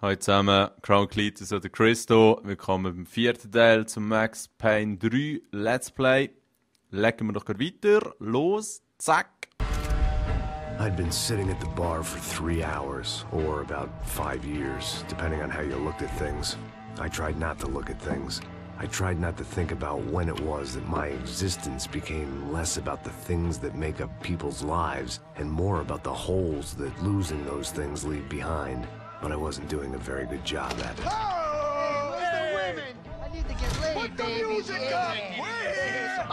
Hallo zusammen, Crown-Klitis oder Christo. Willkommen beim vierten Teil zum Max Payne 3 Let's Play. Legen wir doch gleich weiter. Los, zack. I'd been sitting at the bar for 3 hours, or about 5 years, depending on how you looked at things. I tried not to look at things. I tried not to think about when it was that my existence became less about the things that make up people's lives, and more about the holes that losing those things leave behind. But I wasn't doing a very good job at it. Oh, where's the women? I need to get laid, Put the baby. music up! We're here!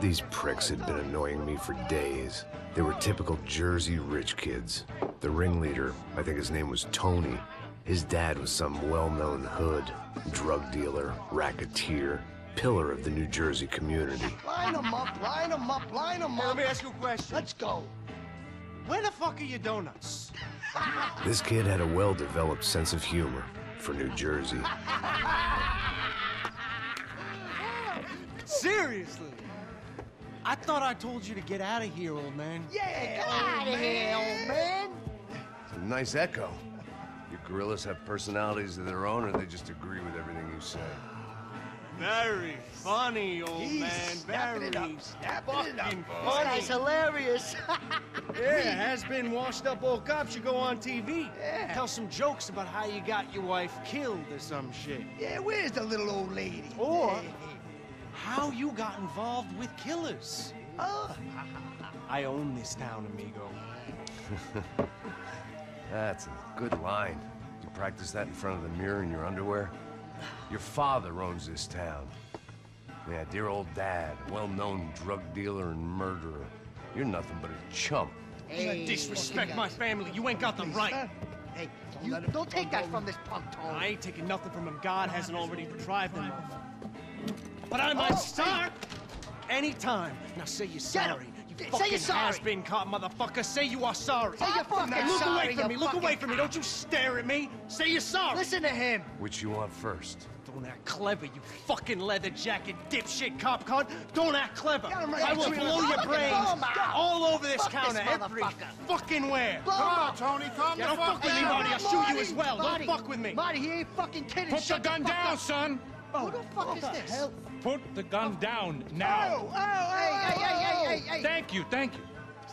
These pricks had been annoying me for days. They were typical Jersey rich kids. The ringleader, I think his name was Tony. His dad was some well-known hood, drug dealer, racketeer, pillar of the New Jersey community. Line them up, line them up, line them up. Let me ask you a question. Let's go. Where the fuck are your donuts? This kid had a well-developed sense of humor for New Jersey. Seriously? I thought I told you to get out of here, old man. Yeah, Get out of here, old man. It's a nice echo. You gorillas have personalities of their own, or they just agree with everything you say? Very funny, old He's man. snapping it Very up, snapping it up. fucking This funny. guy's hilarious. Yeah, has-been washed-up old cops should go on TV. Yeah. Tell some jokes about how you got your wife killed or some shit. Yeah, where's the little old lady? Or Hey. how you got involved with killers. Oh, I own this town, amigo. That's a good line. You practice that in front of the mirror in your underwear? Your father owns this town. Yeah, dear old dad, a well-known drug dealer and murderer. You're nothing but a chump. Hey, Disrespect my family. You ain't got the right. Hey, you don't take that from this punk, I Tony. ain't taking nothing from him. God hasn't already deprived him of. But I might start anytime. Now say you're sorry. You Say fucking you're sorry. has-been caught motherfucker. Say you are sorry. Say you're fucking Look sorry, away from me. you Look away fucking from me. Don't you stare at me. Say you're sorry. Listen to him. Which you want first? Don't act clever, you fucking leather jacket dipshit cop cunt. Don't act clever. Got him right I will between blow the your fucking brains bum out. all over this Fuck this counter. Every motherfucker. fucking where. Blow him up. Tony, calm Yeah, don't fuck with me, Marty. I'll shoot you as well. Marty, Don't fuck with me. Marty, he ain't fucking kidding. Put the Shut gun fuck down, up. son! Who the fuck is this? Put the gun down Oh, now! oh, Hey. Thank you, thank you.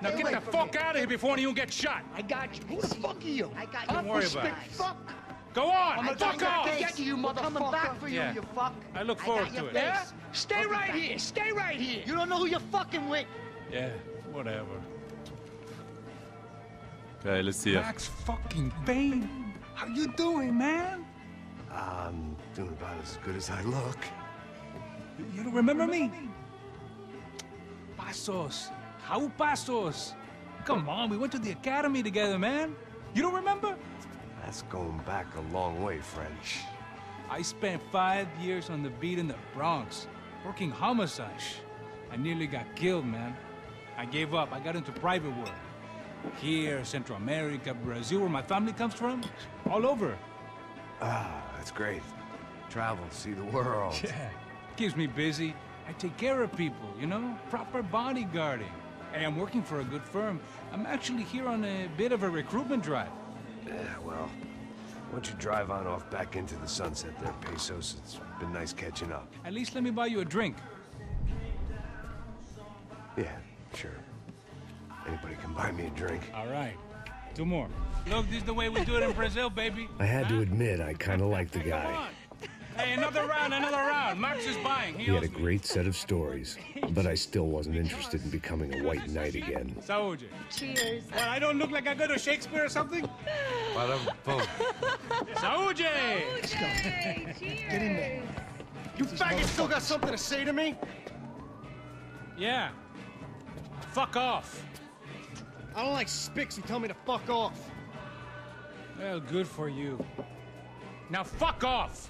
Now Stay get away the from fuck me. out of here before any of you get shot! I got you. Who the fuck are you? I got Don't you. worry Fuck. about it. Fuck. Go on! I got Fuck your off! face. Get you, We're coming motherfucker. back for you, Yeah. you fuck. I look got forward your to it. face. Yeah? Stay I'll be right back. here. Stay right here. You don't know who you're fucking with. Yeah, whatever. Okay, let's see. Max fucking Payne! How you doing, man? I'm doing about as good as I look. You don't remember me? Pasos. How Pasos? Come on, we went to the academy together, man. You don't remember? That's going back a long way, French. I spent 5 years on the beat in the Bronx, working homicide. I nearly got killed, man. I gave up. I got into private work. Here, Central America, Brazil, where my family comes from. All over. Ah, that's great. Travel, see the world. Yeah, keeps me busy. I take care of people, you know? Proper bodyguarding. Hey, I'm working for a good firm. I'm actually here on a bit of a recruitment drive. Yeah, well, why don't you drive on off back into the sunset there, Pesos? It's been nice catching up. At least let me buy you a drink. Yeah, sure. Anybody can buy me a drink. All right. 2 more. Look, this is the way we do it in Brazil, baby. I had to admit, I kind of liked the Come guy. on. Hey, another round, another round. Max is buying. He had a owes me. great set of stories, but I still wasn't interested in becoming a white knight again. Saúde. Cheers. What, I don't look like I go to Shakespeare or something? Ba-dum-bum. Saúde! Get in there. You faggot still got something to say to me? Yeah. Fuck off. I don't like spicks who tell me to fuck off. Well, good for you. Now fuck off!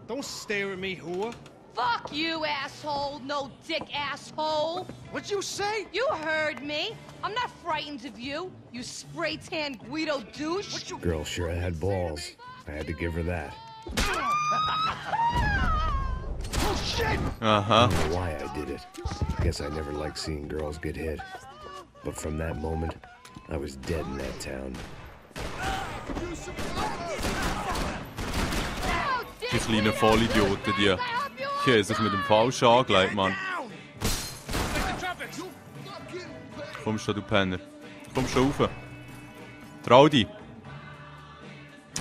Don't stare at me, whore. Fuck you, asshole. No dick, asshole. What'd you say? You heard me. I'm not frightened of you, you spray-tan Guido douche. Girl sure had balls. I had to give her that. Oh, shit! Uh-huh. I don't know why I did it. Guess I never liked seeing girls get hit. But from that moment, I was dead in that town. Die kleinen Vollidioten, die haben sich mit dem Falschen angelegt, Mann. Komm schon, du Penner. Komm schon rauf. Trau dich.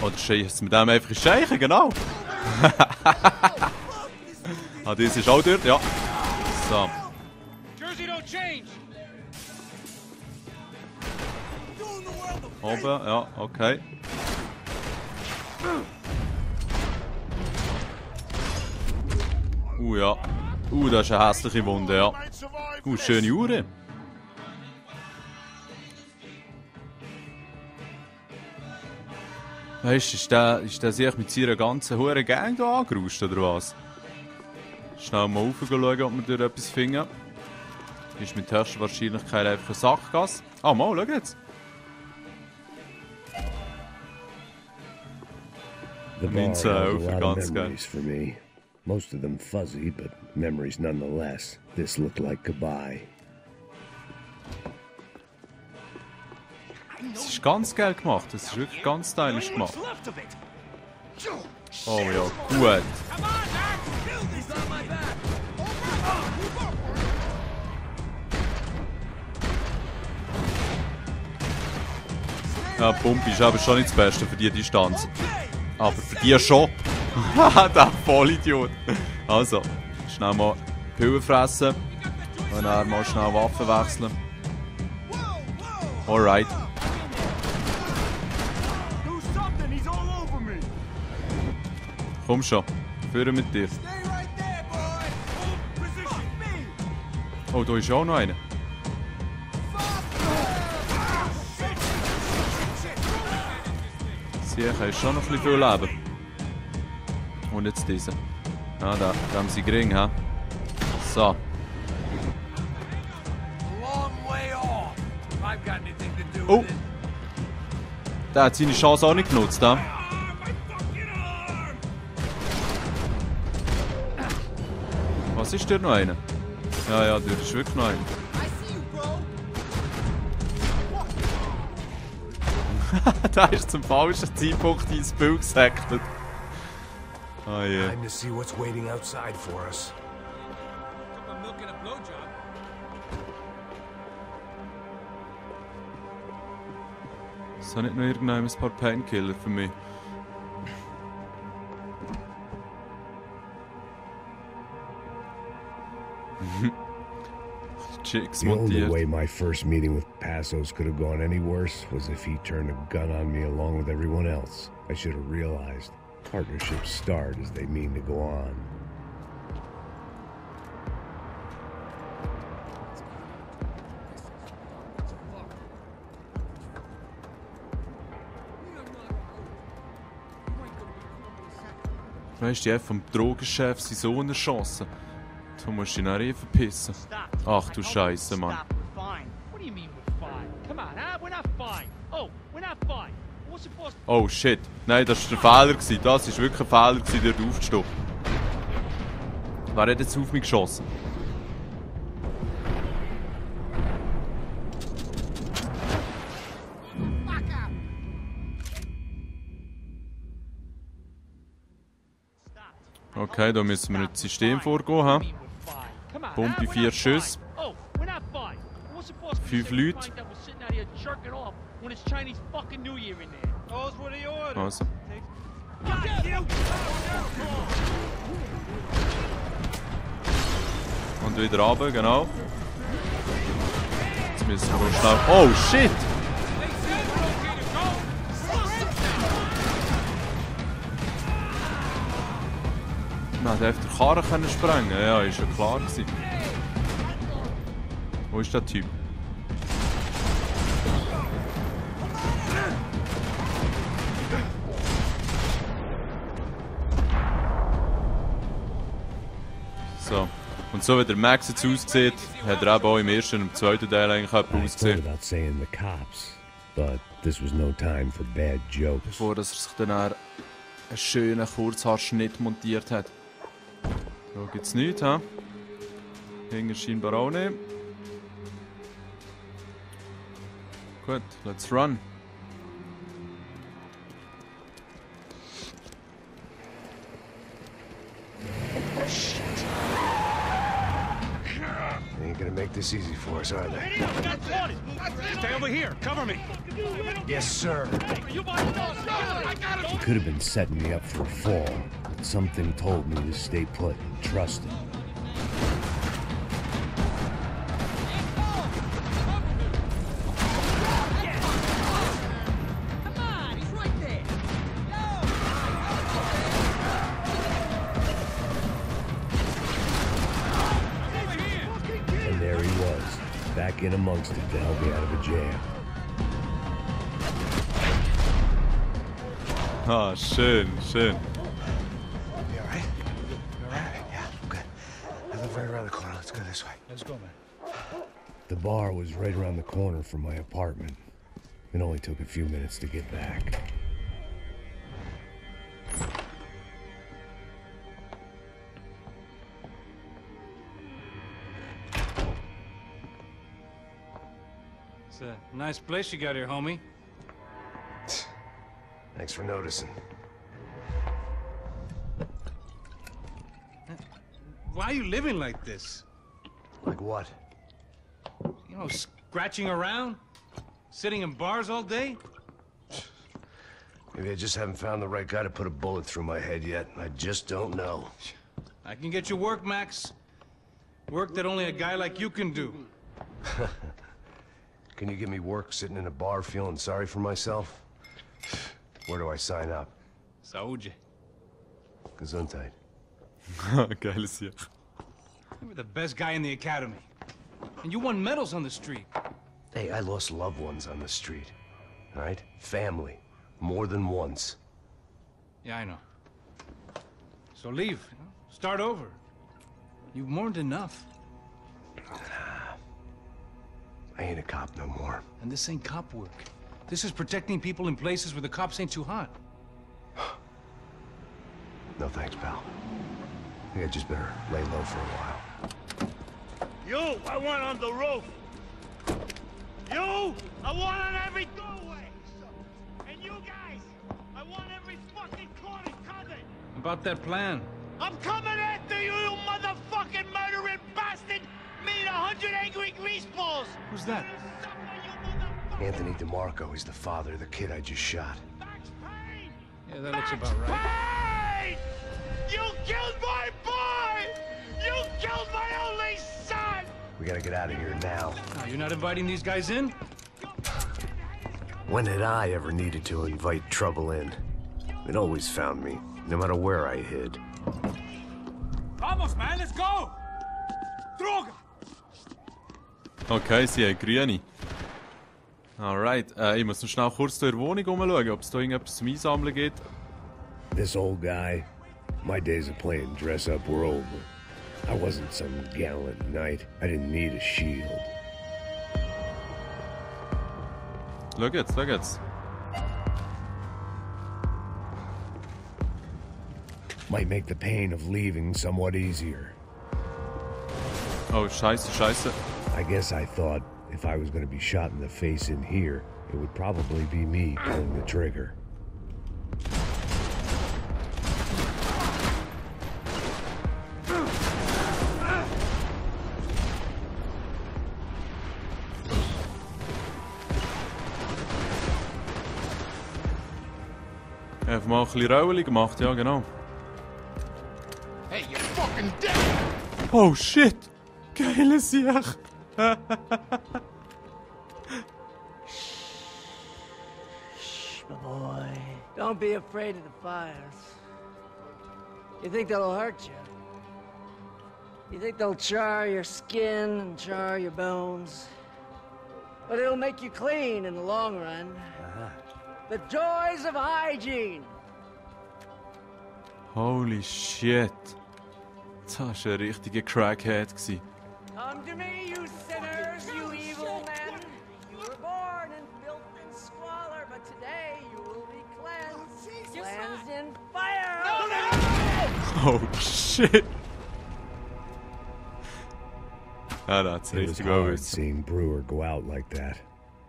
Oder scheiß mit dem einfach scheichen, genau. Ah, das ist auch dort, ja. So. Oben, ja, okay. Ja. Das ist eine hässliche Wunde, ja. Schöne Uhr. Weißt du, ist der sich mit seiner ganzen hohen Gang hier angerauscht, oder was? Schnell mal rauf schauen, ob wir durch etwas finden. Ist mit höchster Wahrscheinlichkeit einfach eine Sackgasse. Ah, mal, schau jetzt. The bar has a lot of ganz geil. memories for me. Most of them fuzzy, but memories nonetheless. This looked like goodbye. Das ist ganz geil gemacht. Das ist wirklich ganz stylisch gemacht. Oh ja, gut. Ja, Pumpi ist aber schon nicht das Beste für diese Distanz. Aber für die schon. Haha, der Vollidiot. Also, schnell mal Pillen fressen. Und dann mal schnell Waffen wechseln. Alright. Komm schon, führen mit dir. Oh, da ist auch noch einer. Sicher, ist schon noch ein bisschen viel Leben. Und jetzt diese. Ja, da haben sie gering, hä? So. Oh! Der hat seine Chance auch nicht genutzt, hä? Was ist da noch einer? Ja, da ist wirklich noch einer. Der ist zum falschen Zeitpunkt ins Bild gesäckelt. Oh je. Time to see what's waiting outside for us. Ist nicht noch irgendein paar Painkiller für mich? Chicks The only montiert. way my first meeting with Passos could have gone any worse was if he turned a gun on me along with everyone else. I should have realized. Partnerships start as they mean to go on. Weißt du, die haben vom Drogenchef seinen Sohn erschossen. Du musst ihn auch verpissen. Ach du Scheiße, Mann. Oh shit. Nein, das war ein Fehler. Das war wirklich ein Fehler, dort aufzustehen. Wer hat jetzt auf mich geschossen? Okay, da müssen wir nicht das System vorgehen. He? Pumpe 4 Schüsse. 5 Leute. Also. Und wieder runter, genau. Jetzt müssen wir schnell... Oh, shit! Man hätte den Karren können sprengen. Ja, ist ja klar gewesen. Wo ist der Typ? So. Und so wie der Max jetzt aussieht, hat er eben auch im ersten und im zweiten Teil eigentlich ausgesehen. Bevor er sich dann einen schönen Kurzhaarschnitt montiert hat. Da gibt's nichts, hä? Hinten scheinbar auch nicht. Gut, let's run. gonna make this easy for us, are they? Stay over here. Cover me. Yes, sir. He could have been setting me up for a fall, but something told me to stay put and trust him. And there he was, back in amongst it to help me out of a jam. Ah, schön, schön. You all right? You all right? Yeah, I'm good. I live right around the corner. Let's go this way. Let's go, man. The bar was right around the corner from my apartment. It only took a few minutes to get back. It's a nice place you got here, homie. Thanks for noticing. Why are you living like this? Like what? You know, scratching around? Sitting in bars all day? Maybe I just haven't found the right guy to put a bullet through my head yet. I just don't know. I can get you work, Max. Work that only a guy like you can do. Can you give me work sitting in a bar feeling sorry for myself? Where do I sign up? Saúde. Gesundheit. Geiles hier. You were the best guy in the academy. And you won medals on the street. Hey, I lost loved ones on the street. All right? Family. More than once. Yeah, I know. So leave. You know? Start over. You've mourned enough. I ain't a cop no more. And this ain't cop work. This is protecting people in places where the cops ain't too hot. No thanks, pal. I think I just better lay low for a while. You, I want on the roof. You, I want on every doorway. And you guys, I want every fucking corner covered. About that plan. I'm coming after you, you motherfucking murdering bastard! Me and 100 angry greaseballs! Who's that? Anthony DeMarco, he's the father of the kid I just shot. Max Payne! Yeah, that looks about right. Payne! You killed my boy! You killed my only son! We gotta get out of here now. Now, you're not inviting these guys in? When had I ever needed to invite trouble in? It always found me, no matter where I hid. Vamos, man, let's go! Droga! Okay, sie haben Grüne. Alright, ich muss noch schnell kurz durch die Wohnung umschauen, ob es da irgendetwas zum Einsammeln gibt. This old guy, my days of playing dress up were over. I wasn't some gallant knight. I didn't need a shield. Schau jetzt, schau jetzt. Might make the pain of leaving somewhat easier. Oh, scheiße, scheiße. I guess I thought if I was going to be shot in the face in here, it would probably be me pulling the trigger. Einfach mal ein bisschen Raueli gemacht, ja genau. Hey, you fucking dick! Oh shit! Geile Sicht! Shh, my boy. Don't be afraid of the fires. You think that'll hurt you? You think they'll char your skin and char your bones? But it'll make you clean in the long run. The joys of hygiene! Holy shit! Das war ein richtiger Crackhead. Come to me, you sinners, you evil men! You were born in filth and squalor, but today you will be cleansed. Cleansed in fire! Oh shit! Ah, that's It was richtig hard overwitz. seeing Brewer go out like that.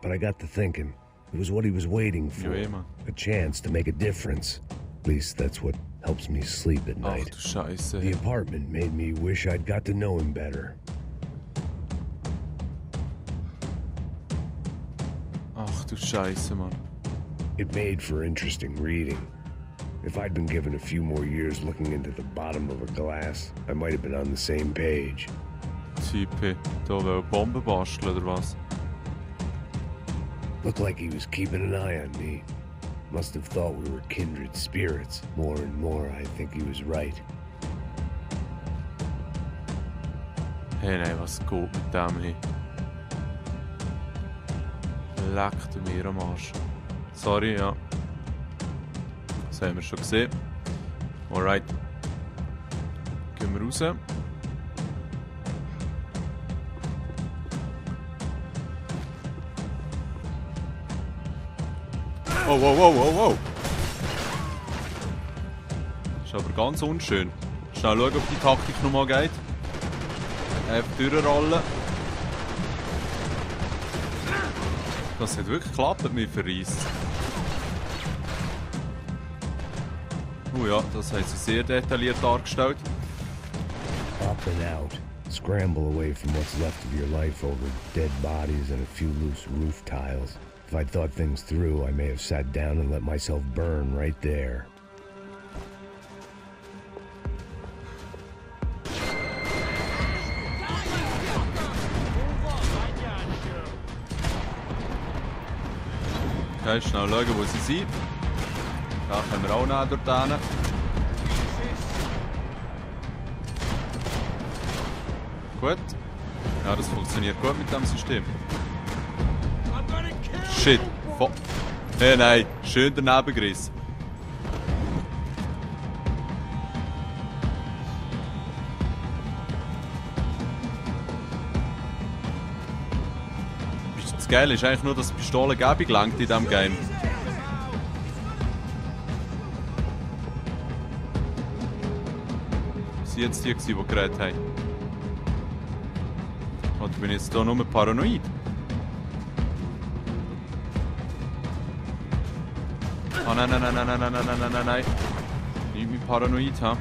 But I got to thinking, it was what he was waiting for. Ja, man. A chance to make a difference. At least that's what helps me sleep at Ach night. du Scheiße. The apartment made me wish I'd got to know him better. du Scheiße, Mann. It made for interesting reading. If I'd been given a few more years looking into the bottom of a glass, I might have been on the same page. Type, da will Bomben basteln oder was? Looked like he was keeping an eye on me. Must have thought we were kindred spirits. More and more, I think he was right. Hey, nein, was geht mit dem hier? Leckt mir am Arsch. Sorry, ja. Das haben wir schon gesehen. Alright. Gehen wir raus. Oh, wow, wow, wow, wow. Ist aber ganz unschön. Schnell schauen, ob die Taktik nochmal geht. Einfach durchrollen. Das hat wirklich geklappt mit mir verreist. Oh ja, das haben sie sehr detailliert dargestellt. Up and out. Scramble away from what's left of your life over dead bodies and a few loose roof tiles. If I'd thought things through, I may have sat down and let myself burn right there. Okay, schnell schauen, wo sie sind. Da können wir auch näher dorthin. Gut. Ja, das funktioniert gut mit diesem System. Shit. Hey, nein. Schön daneben gerissen. Das Geile ist eigentlich nur, dass die Pistole gäbig langt in diesem Game. Das waren jetzt die, die geredet haben. Oder bin ich jetzt hier nur paranoid? Oh nein, nein, nein, nein, nein, nein, nein, nein, nein, nein. Nicht mit paranoid, ha?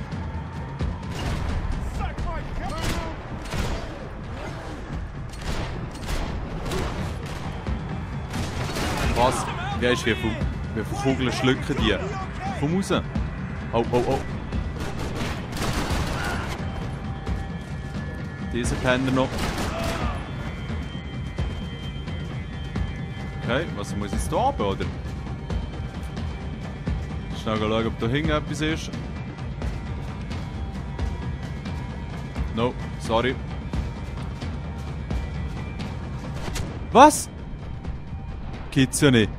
Was? Wie ist hier? Wie viele Kugeln schlucken die? Komm raus! Oh, oh, oh. Dieser Penner noch. Okay, was muss ich jetzt hier runter, oder? Schnell schauen, ob da hinten etwas ist. No, sorry. Was? Gibt's ja nicht.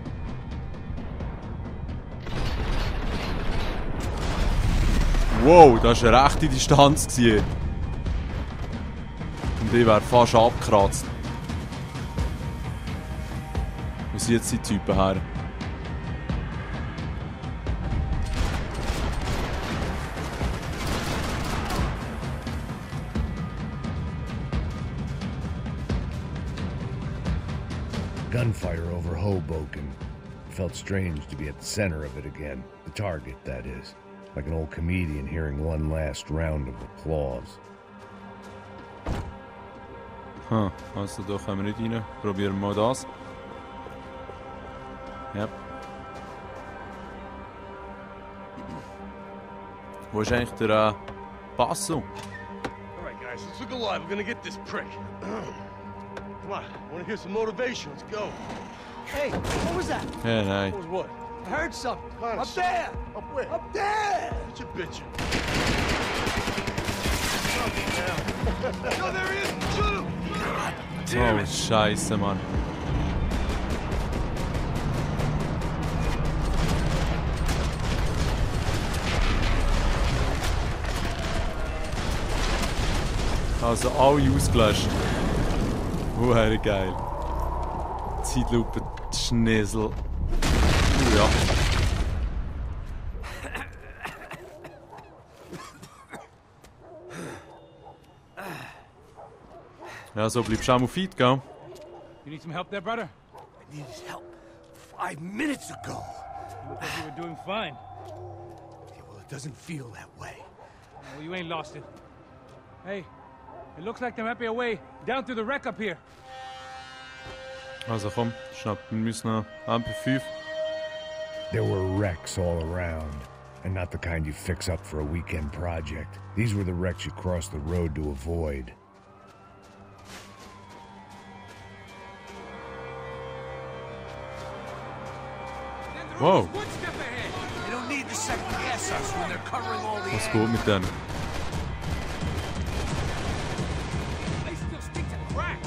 Wow, das war eine rechte Distanz. Und ich wäre fast abgekratzt. Wo sind jetzt die Typen her? Gunfire over Hoboken. Felt strange to be at the center of it again. The target, that is. Like an old comedian hearing one last round of applause. Also da können wir nicht rein. Probieren wir mal das. Ja. Wo ist eigentlich der Passo? Alright guys, let's look alive. We're gonna get this prick. Come on, I wanna hear some motivation. Let's go. Hey, what was that? Ja, nein. What was what? I heard something. Kind Up there! Up where? Up there! What you bitching? No, there he is! Shoot him! Oh, Scheiße, Mann. Also alle ausgelöscht. Geil. Zeitlupe, Schnissel. Ja. Ja, so bleibst du auch mal fit, gell? You need some help there, brother? I needed help 5 minutes ago. You look like you were doing fine. Yeah, well, it doesn't feel that way. Well, you ain't lost it. Hey, it looks like there might be a way down through the wreck up here. Also komm, schnapp, wir müssen noch MP5. There were wrecks all around, and not the kind you fix up for a weekend project. These were the wrecks you cross the road to avoid. Wow. They don't need to second guess us when they're covering all the Was gut mit denen? They still stick to crack.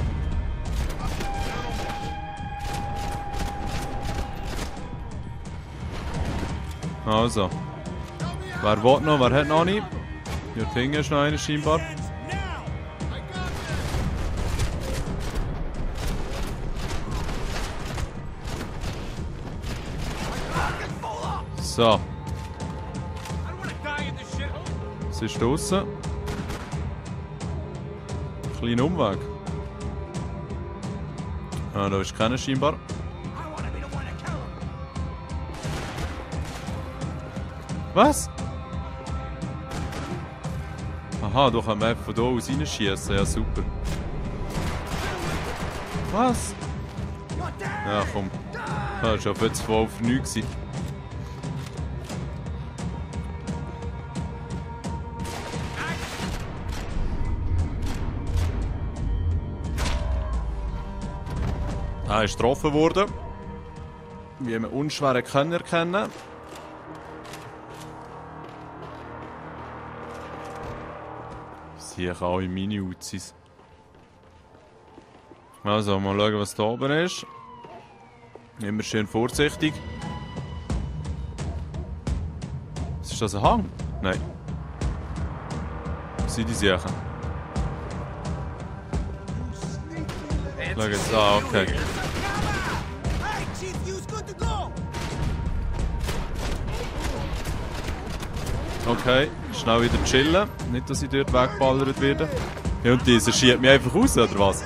Also. Wer will noch? Wer hat noch nicht? Hier hinten ist noch einer scheinbar. So. Was ist draussen? Kleiner Umweg. Ah, da ist keiner scheinbar. Was? Aha, da kann man einfach von hier aus reinschießen. Ja, super. Was? Ja, komm. Das war jetzt voll für nichts. Er ist getroffen worden. Wie man unschwer erkennen kann. Hier alle Mini-Uzis. Also, mal schauen, was da oben ist. Immer schön vorsichtig. Ist das ein Hang? Nein. Was sind die Sachen? Schau jetzt an, okay. Okay, schnell wieder chillen. Nicht, dass ich dort weggeballert werde. Ja, und dieser schiebt mich einfach raus, oder was?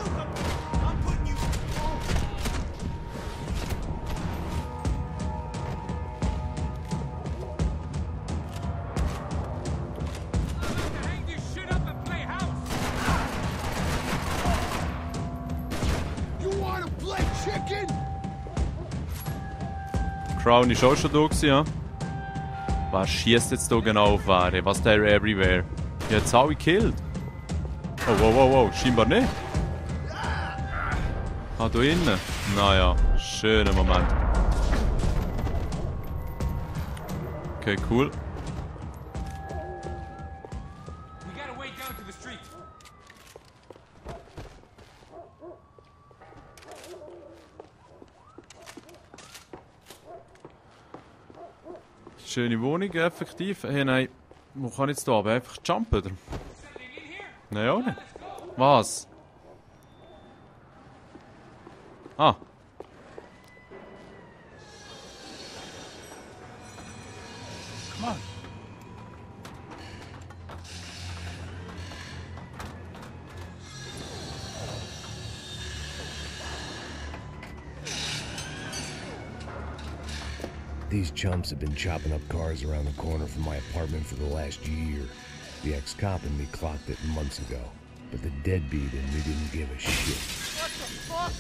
Crown ist auch schon da gewesen, ja? Wer schießt jetzt hier genau auf wer? Was der everywhere? Die hat es alle gekillt. Oh, wow, wow, wow. Scheinbar nicht. Ah, da innen. Naja, schöner Moment. Okay, cool. Schöne Wohnung, effektiv. Hey, nein, wo kann ich jetzt da aber einfach jumpen, oder? Nein, auch nicht. Was? Ah. Come on. These chumps have been chopping up cars around the corner from my apartment for the last year. The ex-cop in me clocked it months ago, but the deadbeat in me didn't give a shit. What the fuck?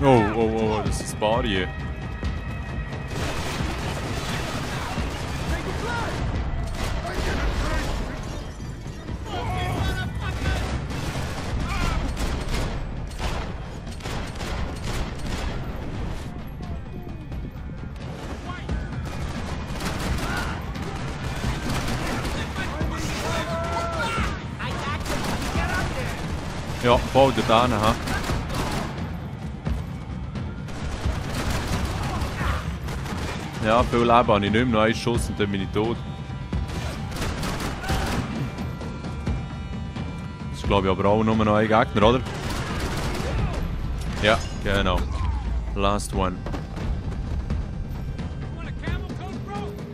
Oh, das ist Bar hier. Ja, voll da hinten, ha. Ja, viel Leben habe ich nicht mehr. Noch einen Schuss und dann bin ich tot. Das ist, glaube ich, aber auch nur noch ein Gegner, oder? Ja, genau. Last one.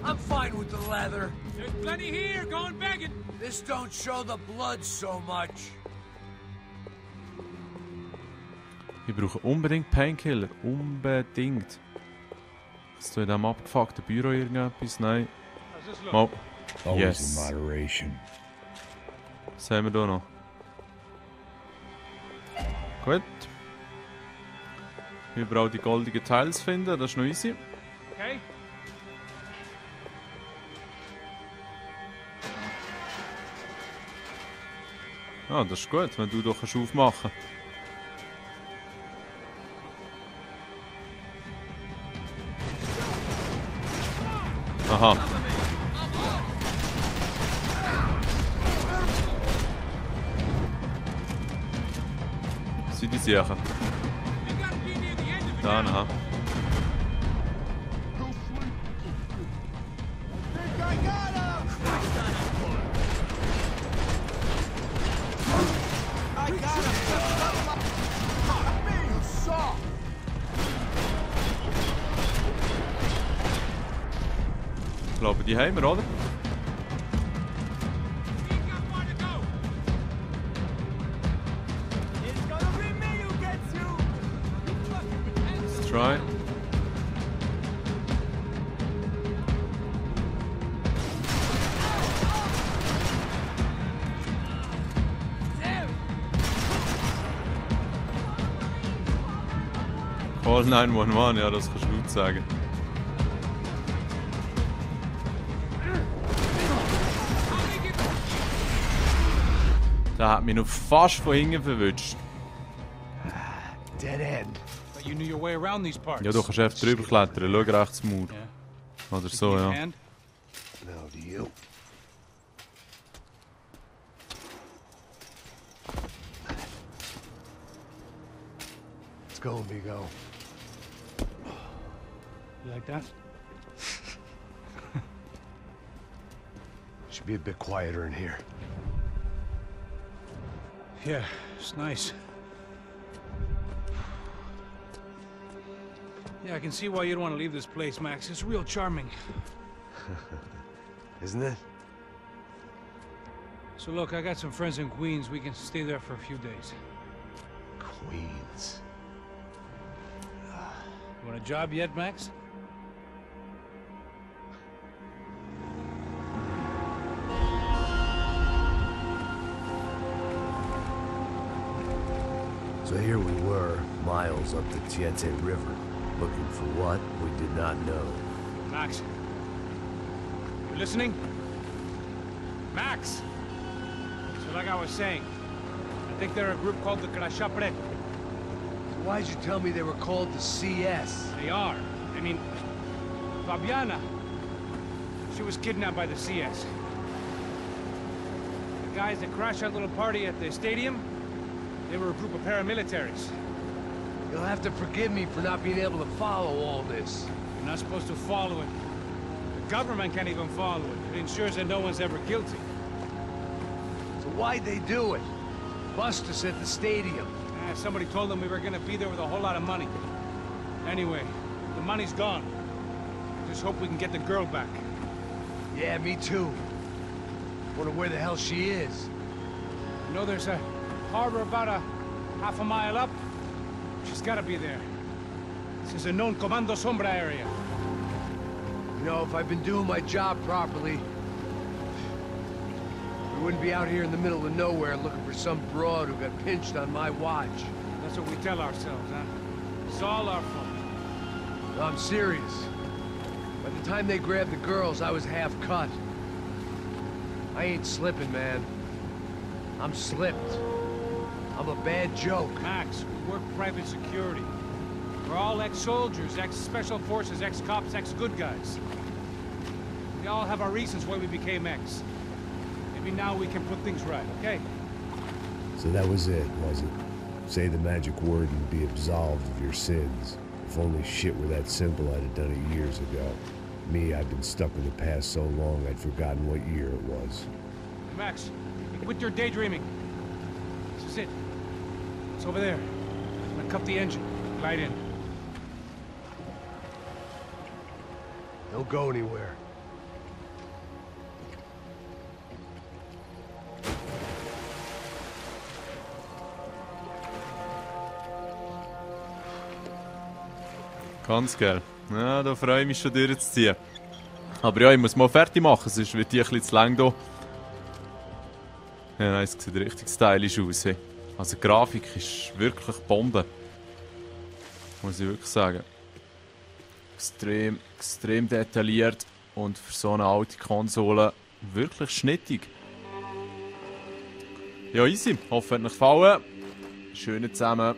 I'm fine with the leather. There's plenty here, going begging. This don't show the blood so much. Ich brauche unbedingt Painkiller. Unbedingt. Ist da in diesem abgefuckten Büro irgendetwas? Nein. Mal. Always Yes. in moderation. Was haben wir da noch? Gut. Überall die goldigen Teils finden, das ist noch easy. Okay. Ah, das ist gut, wenn du doch aufmachen kannst. Aha. Sind die sicher? Da, aha. Ich glaube, die haben wir, oder? Let's try. Call 911, ja, das kannst du gut sagen. Der hat mich noch fast von hinten verwünscht. Dead end. But you knew your way around these parts. Ja, du kannst einfach drüber klettern. Schau rechts Mauer. Yeah. Oder so, ja. No, to you. Let's go, amigo. You like that? Should be a bit quieter in here. Yeah, it's nice. Yeah, I can see why you'd want to leave this place, Max. It's real charming. Isn't it? So look, I got some friends in Queens. We can stay there for a few days. Queens. You want a job yet, Max? So here we were, miles up the Tiete River, looking for what we did not know. Max. You listening? Max! So like I was saying, I think they're a group called the Crashapre. Why'd you tell me they were called the CS? They are. I mean, Fabiana. She was kidnapped by the CS. The guys that crashed that little party at the stadium, they were a group of paramilitaries. You'll have to forgive me for not being able to follow all this. You're not supposed to follow it. The government can't even follow it. It ensures that no one's ever guilty. So why'd they do it? Bust us at the stadium. Somebody told them we were gonna be there with a whole lot of money. Anyway, the money's gone. Just hope we can get the girl back. Yeah, me too. Wonder where the hell she is. You know, there's a harbor about a half a mile up. She's gotta be there. This is a known Comando Sombra area. You know, if I'd been doing my job properly, we wouldn't be out here in the middle of nowhere looking for some broad who got pinched on my watch. That's what we tell ourselves, huh? It's all our fault. No, I'm serious. By the time they grabbed the girls, I was half cut. I ain't slipping, man. I'm slipped. I'm a bad joke. Max, we work private security. We're all ex-soldiers, ex-special forces, ex-cops, ex-good guys. We all have our reasons why we became ex. Maybe now we can put things right, okay? So that was it, was it? Say the magic word and be absolved of your sins. If only shit were that simple, I'd have done it years ago. Me, I've been stuck in the past so long, I'd forgotten what year it was. Hey, Max, quit your daydreaming. This is it. It's over there. I'm gonna cut the engine. Glide in. Don't go anywhere. Ganz geil. Ja, da freue ich mich schon durchzuziehen. Aber ja, ich muss mal fertig machen, sonst wird die ein bisschen zu lang hier. Ja, nein, es sieht richtig stylisch aus. Hey. Also die Grafik ist wirklich Bombe. Muss ich wirklich sagen. Extrem detailliert und für so eine alte Konsole wirklich schnittig. Ja, easy. Hoffe, es hat euch gefallen. Schöne zusammen.